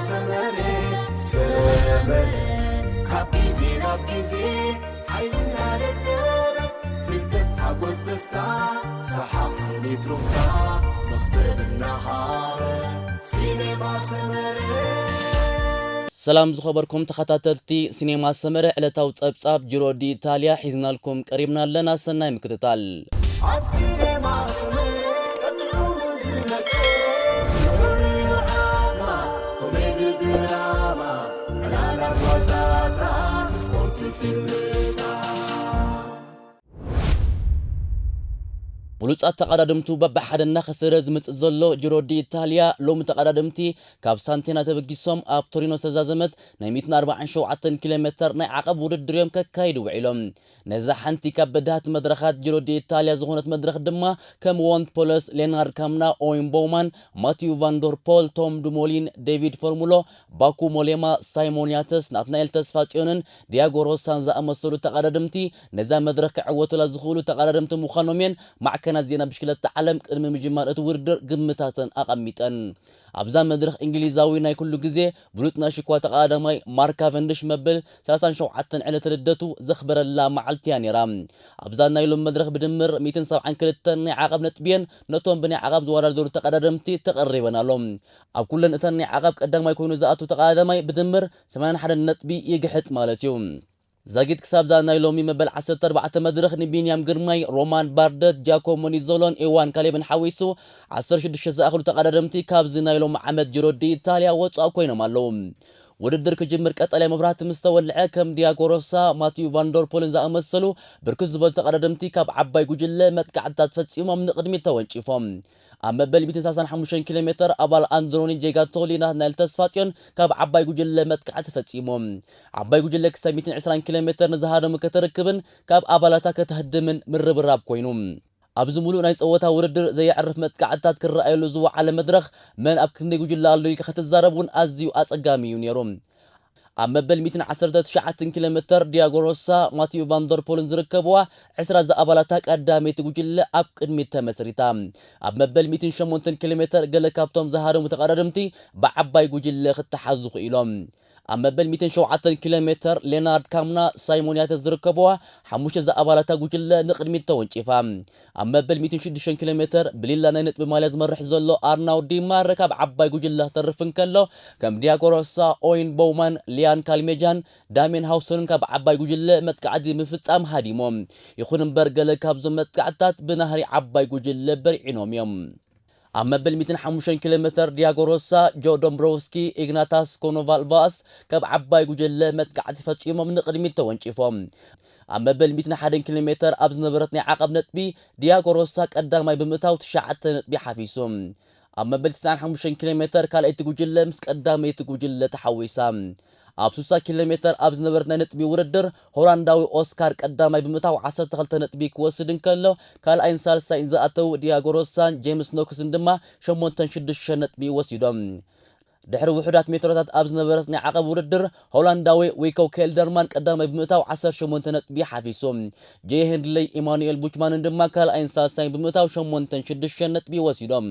ሰመረ ሰመረ ካብ ግዜ ናብ ግዜ ሓይልና ደለበ ፍልጠት ሓጎስ ደስታ ሰሓቕ ስኒት ሩፍታ መኽሰብ እናሃረ ሲኔማ ሰመረ። ሰላም ዝኸበርኩም ተኸታተልቲ ሲኔማ ሰመረ፣ ዕለታዊ ጸብጻብ ጅሮ ዲ ኢታልያ ሒዝናልኩም ቀሪብና ኣለና። ሰናይ ምክትታል። ኣብ ሲኔማ ሰመረ ቀጥዑ ዝመቀ ርዑዓማ ኮሜዲ ድራማ ዕላላ ጓዛታት ስፖርት ፊልምታ ብሉጻት ተቐዳደምቱ በብሓደ እናኸሰረ ዝመጽእ ዘሎ ጅሮ ዲ ኢታልያ፣ ሎሚ ተቐዳደምቲ ካብ ሳንቴና ተበጊሶም ኣብ ቶሪኖ ዝተዛዘመት ናይ ሚእትን ኣርባዓን ሸውዓተን ኪሎ ሜተር ናይ ዓቐብ ውድድር እዮም ከካይዱ ውዒሎም። ነዛ ሓንቲ ካብ በዳህቲ መድረኻት ጅሮ ዲ ኢታልያ ዝኾነት መድረኽ ድማ ከም ዎንት ፖለስ፣ ሌናርድ ካምና፣ ኦይን ቦውማን፣ ማቲዩ ቫንዶር ፖል፣ ቶም ዱሞሊን፣ ዴቪድ ፎርሙሎ፣ ባኩ ሞሌማ፣ ሳይሞን ያተስ፣ ናትናኤል ተስፋጽዮንን ዲያጎ ሮሳን ዝኣመሰሉ ተቐዳደምቲ ነዛ መድረኽ ክዕወቱላ ዝኽእሉ ተቐዳደምቲ ምዃኖም እየን ማዕከናት ዜና ብሽክለታ ዓለም ቅድሚ ምጅማር እቲ ውድድር ግምታተን ኣቐሚጠን። ኣብዛ መድረኽ እንግሊዛዊ ናይ ኩሉ ግዜ ብሉጽ ናይ ሽኳ ተቐዳዳማይ ማርክ ካቨንድሽ መበል ሰላሳን ሸውዓተን ዕለተ ልደቱ ዘኽበረላ መዓልቲ እያ ነይራ። ኣብዛ ናይ ሎም መድረኽ ብድምር ሚእትን ሰብዓን ክልተን ናይ ዓቐብ ነጥቢ እየን ነቶም ብናይ ዓቐብ ዝወዳደሩ ተቐዳደምቲ ተቐሪበን ኣሎ። ኣብ ኩለን እተን ናይ ዓቐብ ቀዳማይ ኮይኑ ዝኣቱ ተቐዳዳማይ ብድምር ሰማንያን ሓደን ነጥቢ ይግሕጥ ማለት እዩ። ዛጊት ክሳብ እዛ ናይ ሎሚ መበል ዓሰርተ ኣርባዕተ መድረኽ ንቢንያም ግርማይ፣ ሮማን ባርደት፣ ጃኮሞ ኒዞሎን ኤዋን ካሌብን ሓዊሱ ዓሰርተ ሽዱሽተ ዝኣኽሉ ተቐዳደምቲ ካብዚ ናይ ሎም ዓመት ጅሮ ዲ ኢታልያ ወጻእ ኮይኖም ኣለዉ። ውድድር ክጅምር ቀጠልያ መብራህቲ ምስ ተወልዐ ከም ዲያጎ ሮሳ፣ ማቲዩ ቫንዶርፖልን ዝኣመሰሉ ብርክት ዝበሉ ተቐዳደምቲ ካብ ዓባይ ጉጅለ መጥቃዕትታት ፈጺሞም ንቕድሚት ተወንጪፎም። ኣብ መበል ሚእትን ሰላሳን ሓሙሽተን ኪሎ ሜተር ኣባል ኣንድሮኒ ጄጋቶሊ ናትናኤል ተስፋጽዮን ካብ ዓባይ ጉጅለ መጥቃዕቲ ፈጺሞም። ዓባይ ጉጅለ ክሳብ ሚእትን ዕስራን ኪሎ ሜተር ንዝሃደሙ ከተርክብን ካብ ኣባላታ ከተህድምን ምርብራብ ኮይኑ። ኣብዚ ሙሉእ ናይ ጸወታ ውድድር ዘየዕርፍ መጥቃዕትታት ክረኣየሉ ዝወዓለ መድረኽ መን ኣብ ክንደይ ጉጅለ ኣሎ ኢልካ ክትዛረብ እውን ኣዝዩ ኣጸጋሚ እዩ ነይሩ። ኣብ መበል ሚእትን ዓሰርተ ትሽዓተን ኪሎ ሜተር ዲያጎ ሮሳ፣ ማቲዩ ቫንደርፖልን ዝርከብዋ ዕስራ ዝኣባላታ ቀዳመይቲ ጉጅለ ኣብ ቅድሚት ተመስሪታ። ኣብ መበል ሚእትን ሸሞንተን ኪሎ ሜተር ገለ ካብቶም ዝሃደሙ ተቐዳደምቲ ብዓባይ ጉጅለ ክተሓዙ ክኢሎም። ኣብ መበል ሚእትን ሸውዓተን ኪሎ ሜተር ሌናርድ ካምና፣ ሳይሞን ያተስ ዝርከብዋ ሓሙሽተ ዝኣባላታ ጉጅለ ንቕድሚት ተወንጪፋ። ኣብ መበል ሚእትን ሽዱሽተን ኪሎ ሜተር ብሊላ ናይ ነጥቢ ማልያ ዝመርሕ ዘሎ ኣርናውድ ዲማር ካብ ዓባይ ጉጅለ ክተርፍ እንከሎ፣ ከም ዲያጎ ሮሳ፣ ኦይን ቦውማን፣ ሊያን ካልሜጃን ዳሜን ሃውሰንን ካብ ዓባይ ጉጅለ መጥቃዕቲ ብምፍጻም ሃዲሞም። ይኹን እምበር ገለ ካብዞም መጥቃዕትታት ብናህሪ ዓባይ ጉጅለ በርዒኖም እዮም። ኣብ መበል ሚእትን ሓሙሽተን ኪሎ ሜተር ዲያጎ ሮሳ፣ ጆ ዶምብሮውስኪ፣ ኢግናታስ ኮኖቫልቫስ ካብ ዓባይ ጉጅለ መጥቃዕቲ ፈጺሞም ንቕድሚት ተወንጪፎም። ኣብ መበል ሚእትን ሓደን ኪሎ ሜተር ኣብ ዝነበረት ናይ ዓቐብ ነጥቢ ዲያጎ ሮሳ ቀዳማይ ብምእታው ትሽዓተ ነጥቢ ሓፊሱ። ኣብ መበል ትስዓን ሓሙሽተን ኪሎ ሜተር ካልኣይቲ ጉጅለ ምስ ቀዳመይቲ ጉጅለ ተሓዊሳ። ኣብ ስሳ ኪሎ ሜተር ኣብ ዝነበረት ናይ ነጥቢ ውድድር ሆላንዳዊ ኦስካር ቀዳማይ ብምእታው ዓሰርተ ክልተ ነጥቢ ክወስድ እንከሎ ካልኣይን ሳልሳይን ዝኣተው ዲያጎ ሮሳን ጄምስ ኖክስን ድማ ሸሞንተን ሽዱሽተን ነጥቢ ወሲዶም። ድሕሪ ውሑዳት ሜትሮታት ኣብ ዝነበረት ናይ ዓቐብ ውድድር ሆላንዳዊ ዊኮ ኬልደርማን ቀዳማይ ብምእታው ዓሰርተ ሸሞንተ ነጥቢ ሓፊሱ። ጄ ሄንድለይ ኢማኑኤል ቡችማንን ድማ ካልኣይን ሳልሳይን ብምእታው ሸሞንተን ሽዱሽተን ነጥቢ ወሲዶም።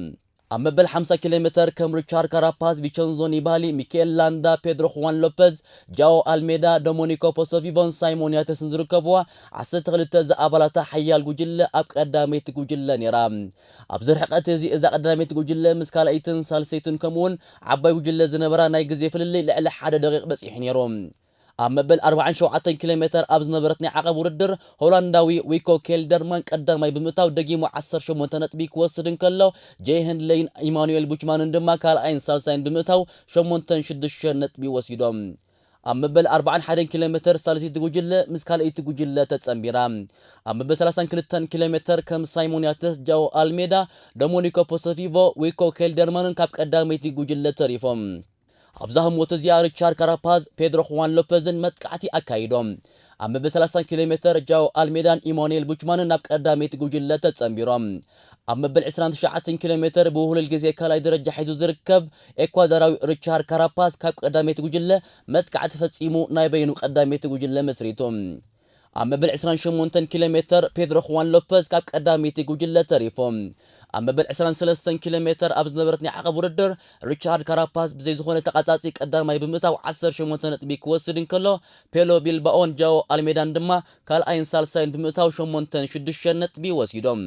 ኣብ መበል ሓምሳ ኪሎ ሜተር ከም ሪቻርድ ካራፓዝ፣ ቪቸንዞ ኒባሊ፣ ሚካኤል ላንዳ፣ ፔድሮ ሁዋን ሎፐዝ፣ ጃኦ ኣልሜዳ፣ ዶሞኒኮ ፖሶቪቮን ሳይሞን ያተስን ዝርከብዋ ዓሰርተ ክልተ ዝኣባላታ ሓያል ጉጅለ ኣብ ቀዳመይቲ ጉጅለ ነይራ። ኣብዚ ርሕቀት እዚ እዛ ቀዳመይቲ ጉጅለ ምስ ካልኣይትን ሳልሰይትን ከምኡውን ዓባይ ጉጅለ ዝነበራ ናይ ግዜ ፍልልይ ልዕሊ ሓደ ደቂቕ በጺሑ ነይሩ። ኣብ መበል ኣርባዓን ሸውዓተን ኪሎ ሜተር ኣብ ዝነበረት ናይ ዓቐብ ውድድር ሆላንዳዊ ዊኮ ኬልደርማን ቀዳማይ ብምእታው ደጊሙ ዓሰርተ ሸሞንተ ነጥቢ ክወስድ እንከሎ ጄ ሄንድለይን ኢማኑኤል ቡችማንን ድማ ካልኣይን ሳልሳይን ብምእታው ሸሞንተን ሽዱሽተን ነጥቢ ወሲዶም። ኣብ መበል ኣርባዓን ሓደን ኪሎ ሜተር ሳልሰይቲ ጉጅለ ምስ ካልኣይቲ ጉጅለ ተጸንቢራ። ኣብ መበል ሰላሳን ክልተን ኪሎ ሜተር ከም ሳይሞን ያተስ፣ ጃኦ ኣልሜዳ፣ ዶሞኒኮ ፖሶቪቮ፣ ዊኮ ኬልደርማንን ካብ ቀዳመይቲ ጉጅለ ተሪፎም። ኣብዛ ህሞት እዚኣ ሪቻርድ ካራፓዝ፣ ፔድሮ ሁዋን ሎፐዝን መጥቃዕቲ ኣካይዶም። ኣብ መበል ሰላሳ ኪሎ ሜተር ጃኦ ኣልሜዳን ኢማኑኤል ቡችማንን ናብ ቀዳመይቲ ጉጅለ ተጸንቢሮም። ኣብ መበል ዕስራን ትሽዓተን ኪሎ ሜተር ብውህሉል ግዜ ካልኣይ ደረጃ ሒዙ ዝርከብ ኤኳዶራዊ ሪቻርድ ካራፓዝ ካብ ቀዳመይቲ ጉጅለ መጥቃዕቲ ፈጺሙ ናይ በይኑ ቀዳመይቲ ጉጅለ መስሪቱ። ኣብ መበል ዕስራን ሸሞንተን ኪሎ ሜተር ፔድሮ ሁዋን ሎፐዝ ካብ ቀዳመይቲ ጉጅለ ተሪፎም። ኣብ መበል ዕስራን ሰለስተን ኪሎ ሜተር ኣብ ዝነበረት ናይ ዓቐብ ውድድር፣ ሪቻርድ ካራፓዝ ብዘይ ዝኾነ ተቓጻጺ ቀዳማይ ብምእታው ዓሰርተ ሸሞንተ ነጥቢ ክወስድ እንከሎ፣ ፔሎ ቢልባኦን ጃኦ ኣልሜዳን ድማ ካልኣይን ሳልሳይን ብምእታው ሸሞንተን ሽዱሽተን ነጥቢ ወሲዶም።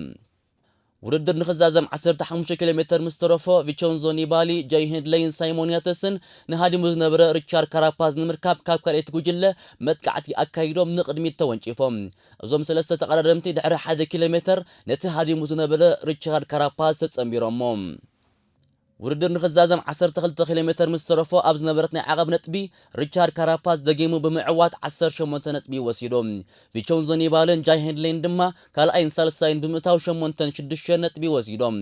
ውድድር ንኽዛዘም ዓሰርተ ሓሙሽተ ኪሎ ሜተር ምስ ተረፎ፣ ቪቸንዞ ኒባሊ፣ ጃይ ሄንድለይን ሳይሞን ያተስን ንሃዲሙ ዝነበረ ሪቻርድ ካራፓዝ ንምርካብ ካብ ካልኣይቲ ጉጅለ መጥቃዕቲ ኣካይዶም ንቕድሚት ተወንጪፎም። እዞም ሰለስተ ተቐዳደምቲ ድሕሪ ሓደ ኪሎ ሜተር ነቲ ሃዲሙ ዝነበረ ሪቻርድ ካራፓዝ ተጸንቢሮሞ። ውድድር ንኽዛዘም ዓሰርተ ክልተ ኪሎ ሜተር ምስ ተረፎ ኣብ ዝነበረት ናይ ዓቐብ ነጥቢ፣ ሪቻርድ ካራፓዝ ደጊሙ ብምዕዋት ዓሰርተ ሸሞንተ ነጥቢ ወሲዱ። ቪቸንዞ ኒባልን ጃይ ሄንድሌን ድማ ካልኣይን ሳልሳይን ብምእታው ሸሞንተን ሽዱሽተን ነጥቢ ወሲዶም።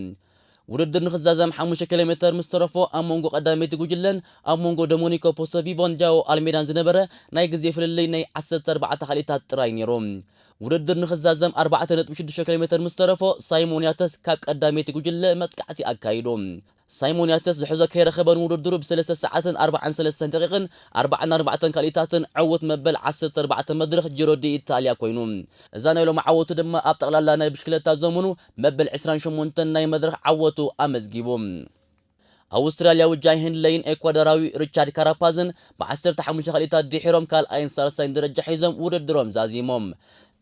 ውድድር ንኽዛዘም ሓሙሽተ ኪሎ ሜተር ምስ ተረፎ ኣብ መንጎ ቀዳመይቲ ጉጅለን ኣብ መንጎ ዶሞኒኮ ፖሶቪቮን ጃኦ ኣልሜዳን ዝነበረ ናይ ግዜ ፍልልይ ናይ ዓሰርተ ኣርባዕተ ካልኢታት ጥራይ ነይሩ። ውድድር ንኽዛዘም ኣርባዕተ ነጥቢ ሽዱሽተ ኪሎ ሜተር ምስ ተረፎ ሳይሞን ያተስ ካብ ቀዳመይቲ ጉጅለ መጥቃዕቲ ኣካይዱ። ሳይሞን ያተስ ዝሕዞ ከይረኸበን ውድድሩ ብሰለስተ ሰዓትን ኣርባዓን ሰለስተን ደቂቕን ኣርባዓን ኣርባዕተን ካልኢታትን ዕውት መበል ዓሰርተ ኣርባዕተ መድረኽ ጂሮ ዲ ኢታልያ ኮይኑ። እዛ ናይ ሎሚ ዓወቱ ድማ ኣብ ጠቕላላ ናይ ብሽክለታ ዘመኑ መበል ዕስራን ሸሞንተን ናይ መድረኽ ዓወቱ ኣመዝጊቡ። ኣውስትራልያዊ ጃይ ሄንድለይን ኤኳዶራዊ ሪቻርድ ካራፓዝን ብዓሰርተ ሓሙሽተ ካልኢታት ድሒሮም ካልኣይን ሳልሳይን ደረጃ ሒዞም ውድድሮም ዛዚሞም።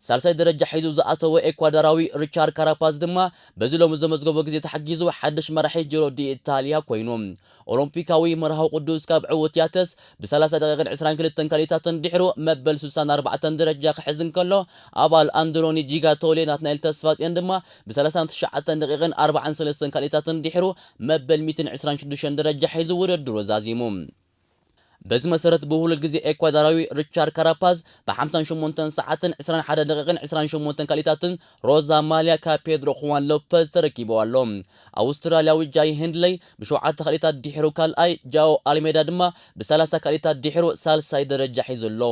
ሳልሳይ ደረጃ ሒዙ ዝኣተወ ኤኳዶራዊ ሪቻርድ ካራፓዝ ድማ በዚ ሎሚ ዘመዝገቦ ግዜ ተሓጊዙ ሓድሽ መራሒ ጂሮ ዲ ኢታልያ ኮይኑ። ኦሎምፒካዊ መርሃዊ ቅዱስ ካብ ዕውት ያተስ ብ30 ደቂቕን ዕስራን ክልተን ካልኢታትን ድሕሩ መበል ስሳን ኣርባዕተን ደረጃ ክሕዝ እንከሎ፣ ኣባል ኣንድሮኒ ጂጋቶሌ ናትናኤል ተስፋጽዮን ድማ ብ ሰላሳን ትሽዓተን ደቂቕን ኣርባዓን ሰለስተን ካልኢታትን ድሕሩ መበል ሚእትን ዕስራን ሽዱሽተን ደረጃ ሒዙ ውድድሩ ዛዚሙ። በዚ መሰረት ብውህሉል ግዜ ኤኳዶራዊ ሪቻርድ ካራፓዝ ብ ሓምሳን ሸሞንተን ሰዓትን ዕስራን ሓደን ደቂቕን ዕስራን ሸሞንተን ካልኢታትን ሮዛ ማልያ ካብ ፔድሮ ኹዋን ሎፐዝ ተረኪቡ ኣሎ። ኣውስትራልያዊ ጃይ ሄንድለይ ብሸውዓተ ካልኢታት ድሕሩ ካልኣይ፣ ጃኦ ኣልሜዳ ድማ ብ30 ካልኢታት ድሕሩ ሳልሳይ ደረጃ ሒዙ ኣሎ።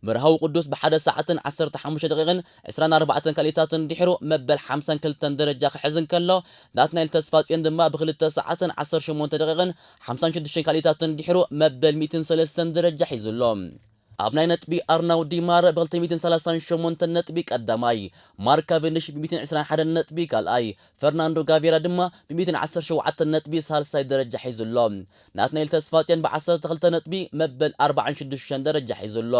መርሃዊ ቅዱስ ብሓደ ሰዓትን ዓሰርተ ሓሙሽተ ደቂቕን ዕስራን ኣርባዕተን ካልኢታትን ድሕሩ መበል ሓምሳን ክልተን ደረጃ ክሕዝ እንከሎ፣ ናትናኤል ተስፋጽዮን ድማ ብክልተ ሰዓትን ዓሰርተ ሸሞንተ ደቂቕን ሓምሳን ሽዱሽተን ካልኢታትን ድሕሩ መበል ሚእትን ሰለስተን ደረጃ ሒዙ ኣሎ። ኣብ ናይ ነጥቢ ኣርናው ዲማረ ብ ክልተ ሚእትን ሰላሳን ሸሞንተን ነጥቢ ቀዳማይ፣ ማርክ ካቨንዲሽ ብ ሚእትን ዕስራን ሓደን ነጥቢ ካልኣይ፣ ፈርናንዶ ጋቬራ ድማ ብ ሚእትን ዓሰርተ ሸውዓተን ነጥቢ ሳልሳይ ደረጃ ሒዙ ኣሎ። ናትናኤል ተስፋጽዮን ብ ዓሰርተ ክልተ ነጥቢ መበል ኣርባዓን ሽዱሽተን ደረጃ ሒዙ ኣሎ።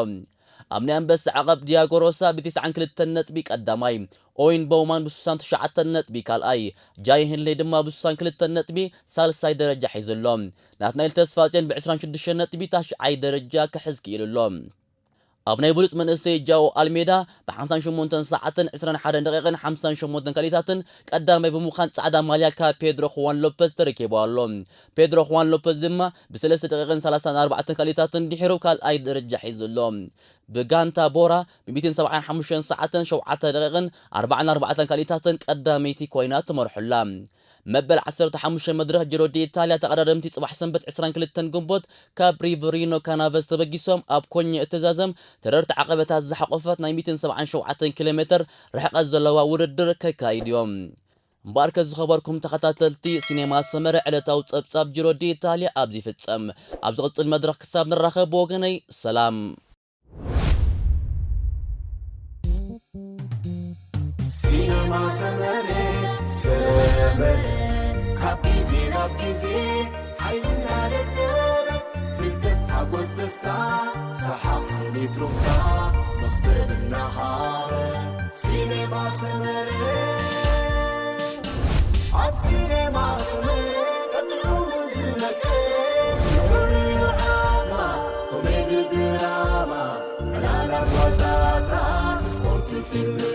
ኣብ ናይ ኣንበሳ ዓቐብ ዲያጎ ሮሳ ብ ተስዓን ክልተን ነጥቢ ቀዳማይ፣ ኦይን ቦውማን ብ ስሳን ትሽዓተን ነጥቢ ካልኣይ፣ ጃይ ሄንድሌ ድማ ብ ስሳን ክልተን ነጥቢ ሳልሳይ ደረጃ ሒዙ ኣሎ። ናትናኤል ተስፋጽዮን ብ ዕስራን ሽዱሽተን ነጥቢ ታሽዓይ ደረጃ ክሕዝ ክኢሉ ኣሎ። ኣብ ናይ ብሉጽ መንእሰይ ጃኦ ኣልሜዳ ብ ሓምሳን ሸሞንተን ሰዓትን ዕስራን ሓደን ደቂቕን ሓምሳን ሸሞንተን ካልኢታትን ቀዳማይ ብምዃን ጻዕዳ ማልያ ካብ ፔድሮ ኹዋን ሎፐዝ ተረኪቡ ኣሎ። ፔድሮ ኹዋን ሎፐዝ ድማ ብሰለስተ ደቂቕን ሰላሳን ኣርባዕተን ካልኢታትን ድሒሩ ካልኣይ ደረጃ ሒዙ ኣሎ። ብጋንታ ቦራ ብ ሚእትን ሰብዓን ሓሙሽተን ሰዓትን ሸውዓተ ደቂቕን ኣርባዓን ኣርባዕተን ካልኢታትን ቀዳመይቲ ኮይና ትመርሖ ኣላ። መበል ዓሰርተ ሓሙሽተ መድረኽ ጂሮ ዲ ኢታልያ ተቐዳደምቲ ጽባሕ ሰንበት ዕስራን ክልተን ግንቦት ካብ ሪቨሪኖ ካናቨስ ተበጊሶም ኣብ ኮኘ እተዛዘም ተረርቲ ዓቐበታት ዝሓቖፈት ናይ ሚእትን ሰብዓን ሸውዓተን ኪሎ ሜተር ርሕቀት ዘለዋ ውድድር ከካይዱ እዮም። እምበኣርከ ዝኸበርኩም ተኸታተልቲ ሲኔማ ሰመረ ዕለታዊ ጸብጻብ ጂሮ ዲ ኢታልያ ኣብዚ ይፍጸም። ኣብ ዝቕጽል መድረኽ ክሳብ ንራኸብ ብወገነይ ሰላም። ሲነማ ሰመረ ሰመረ ካብ ግዜ ናብ ግዜ ሓይልና ደደበ ፍልጠት ሓጎስ ደስታ ሰሓቕ ስኒት ሩፍታ መኽሰብ እናሃበ ሲነማ ሰመረ ኣብ ሲነማ ሰመረ ቀጥዑ ዝመቀ ፍሉይ ዓማ ኮሜዲ ድራማ ዕላላት ዋዛታት ስፖርት ፊልም